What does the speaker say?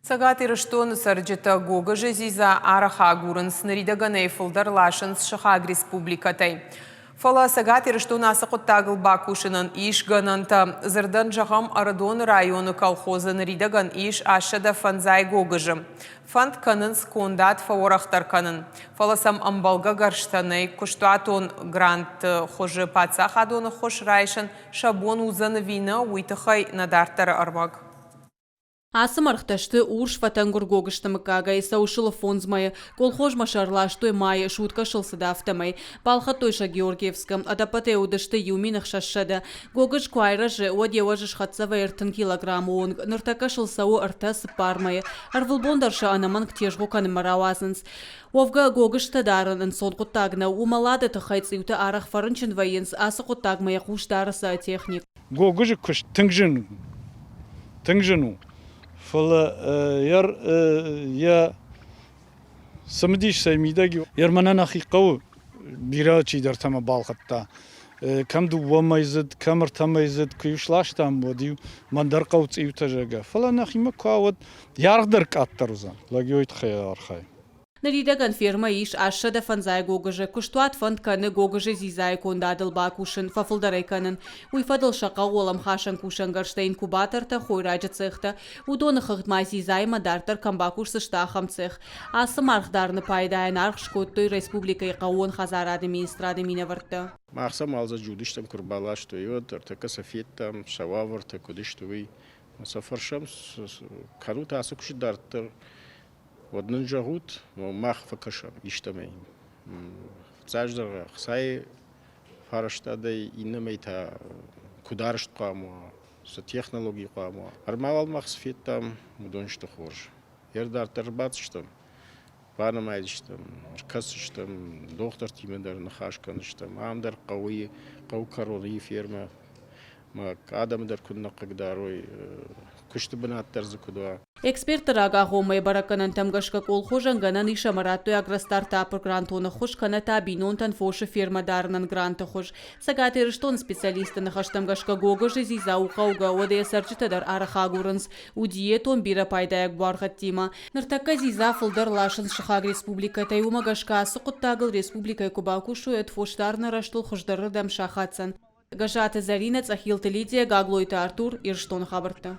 Цӕгат Ирыстоны цӕрджытӕ гогызы дзидза арӕх агурынц, ныридӕгӕн ӕй фылдӕр ласынц сыхаг республикӕтӕй. Фӕлӕ Цӕгат Ирыстоны ацы хъуыддагыл бакусынӕн ис гӕнӕнтӕ. Дзырдӕн зӕгъӕм, Ӕрыдоны районы колхозы ныридӕгӕн ис 850 гогызы. Фӕнд кӕнынц кондад фӕуӕрӕхдӕр кӕнын. Фӕлӕ сӕм ӕмбӕлгӕ гӕрзтӕ нӕй куыстуатон грантты хуызы паддзахадон ӕххуыс райсын сӕ бон уыдзӕн ӕви нӕ, уый тыххӕй нӕ дарддӕры ӕрмӕг. Ацы мӕргътӕ сты урс фӕтӕнгуыр гогызты мыггагӕй, цӕуы сыл фондз мӕйы. Колхозмӕ сӕ ӕрластой майы, суткӕ сыл цыд, афтӕмӕй. Балхӕдтой сӕ Георгиевскы. Ӕдӕппӕтӕй уыдысты 1600. Гогыз куы айрӕзы, уӕд йӕ уӕз схӕццӕ вӕййы 30 килограммы онг. Ныртӕккӕ сыл цӕуы ӕртӕ-цыппар мӕйы. Ӕрвылбон дӕр сӕ ӕнӕмӕнг тезгъо кӕнынмӕ рауадзынц. Уӕвгӕ, гогызтӕ дарын ӕнцон хъуыддаг нӕу. Уымӕлады тыххӕй цъиутӕ арӕх фӕрынчын вӕййынц, ацы хъуыддагмӕ йӕ хъус дары зоотехник. Гогызы куыст тынг зын, тынг зын у, фӕлӕ йӕ цымыдис цӕй мидӕг и, мӕнӕ нӕхи хъӕуы бирӕ чидӕртӕ мӕ балхӕдта. Кӕм дыууӕмӕйдзыд, кӕм ӕртӕмӕйдзыд, куы-иу сластам, уӕд-иу мӕн дӕр хъӕуы цъиутӕ, зӕгъгӕ. Фӕлӕ нӕхимӕ куы уа, уӕд йӕ аргъ дӕр къаддӕр уыдзӕн. Лӕг йой тыххӕй архайы. Ныридӕгӕн фермӕйы ис 850 гогызы. Куыстуат фӕнд кӕны гогызы дзидзайы кондадыл бакусын, фӕфылдӕр ӕй кӕнын. Уый фӕдыл сӕ хъӕуы уӕлӕмхасӕн кусӕнгӕрзтӕ, инкубатортӕ, хойраджы цехтӕ. Уыдоны хыгъд ма дзидзаимӕ дарддӕр кӕм бакусдзысты, ахӕм цех. Ацы маргъ дарыны пайдайӕн аргъ скодтой республикӕйы хъӕууон хӕдзарады министрады минӕвӕрттӕ. Мах сӕм уалдзӕджы уыдыстӕм, куы ӕрбаластой, уӕд ӕртӕккӕ сӕ федтам, сӕ уавӕртӕ куыд сты, уый. Сӕ фӕрсӕм, кӕнут ацы куыст дарддӕр, Уӕд нын зӕгъут, мах фӕкӕсӕм истӕмӕй. Фыццаджыдӕр ӕхцайы фӕрӕзтадӕй, иннӕмӕй та куыд арӕзт хъуамӕ уа, цы технологи хъуамӕ уа. Ӕрмӕуал мах цы федтам, уыдон сты хорз. Йе дарддӕр ӕрбацыдыстӕм, банымайдзыстӕм, ӕркӕсдзыстӕм, дохтыртимӕ дӕр ныхас кӕндзыстӕм. Ам дӕр хъӕуы, хъӕуы кӕрон и фермӕ, адӕмы дӕр куыд нӕ хъыгдарой, куысты бынат дӕр дзы куыд уа. Экспертты рагагъоммӕйы бӕрӕггӕнӕнтӕм гӕсгӕ колхозӕн гӕнӕн ис ӕмӕ радтой Агростартап-ы грантон ӕххуыс кӕнӕ та бинонтӕн фосы фермӕ дарынӕн гранты хуыз. Цӕгат Ирыстоны специалистты ныхӕстӕм гӕсгӕ гогызы дзидза у хъӕугӕ, уӕдӕ йӕ цӕрджытӕ дӕр арӕх агурынц. У диетон, бирӕ пайдайаг буаргъӕдтимӕ. Ныртӕккӕ дзидза фылдӕр ласынц сыхаг республикӕтӕй, уымӕ гӕсгӕ ацы хъуыддагыл республикӕйы куы бакусой, уӕд фосдарыны рӕзтыл хуыздӕрырдӕм сахаддзӕн. Гӕззаты Зӕринӕ, Цъӕхилты Лидия, Гаглойты Артур, Ирыстоны хабӕрттӕ.